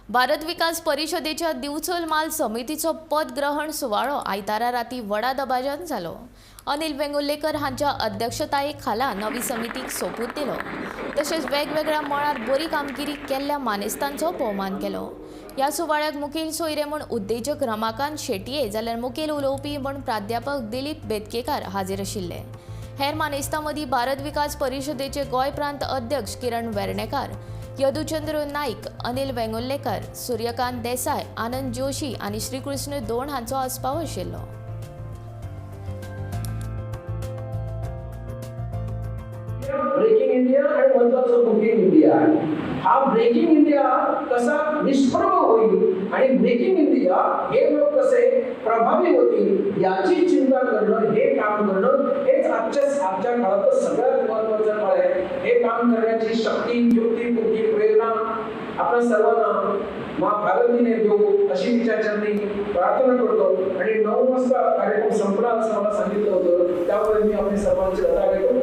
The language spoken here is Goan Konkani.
भारत विकास परिषदेच्या दिवचल माल समितीचो पदग्रहण सुवाळो आयतारा राती व्हडा दबाज्यान जालो. अनिल वेंगुर्लेकर हांच्या अध्यक्षताये खाला नवी समितीक सोपूत दिलो. तशेंच वेगवेगळ्या मळार बरी कामगिरी केल्ल्या मानेस्तांचो भोवमान केलो. ह्या सुवाळ्याक मुखेल सोयरे म्हूण उद्देजक रमाकांत शेटये जाल्यार मुखेल उलोवपी म्हूण प्राध्यापक दिलीप बेतकेकार हाजीर आशिल्ले. हेर मानेस्तां मदीं भारत विकास परिषदेचे गोंय प्रांत अध्यक्ष किरण वेर्णेकार, यदुचंद्र नाईक, अनिल वेंगुर्लेकर, सूर्यकांत देसाय, आनंद जोशी आनी श्रीकृष्ण दोण हांचो आस्पाव आशिल्लो. ब्रेकिंग इंडिया आणि महत्वाचं बुकिंग इंडिया. हा ब्रेकिंग इंडिया कसा निष्प्रभ होईल आणि ब्रेकिंग इंडिया हे लोक कसे प्रभावी होतील याची चिंता करणं, हे काम करणं हेच आजच्या आजच्या काळात सगळ्यात महत्वाचं काळ आहे. हे काम करण्याची शक्ती, युक्ती, बुद्धी, प्रेरणा आपल्या सर्वांना मा भारतीने देऊ अशी तिच्या चरणी प्रार्थना करतो. आणि 9 वाजता कार्यक्रम संपला असं मला सांगितलं होतं, त्यामुळे मी आपली सर्वांची रजा घेतो.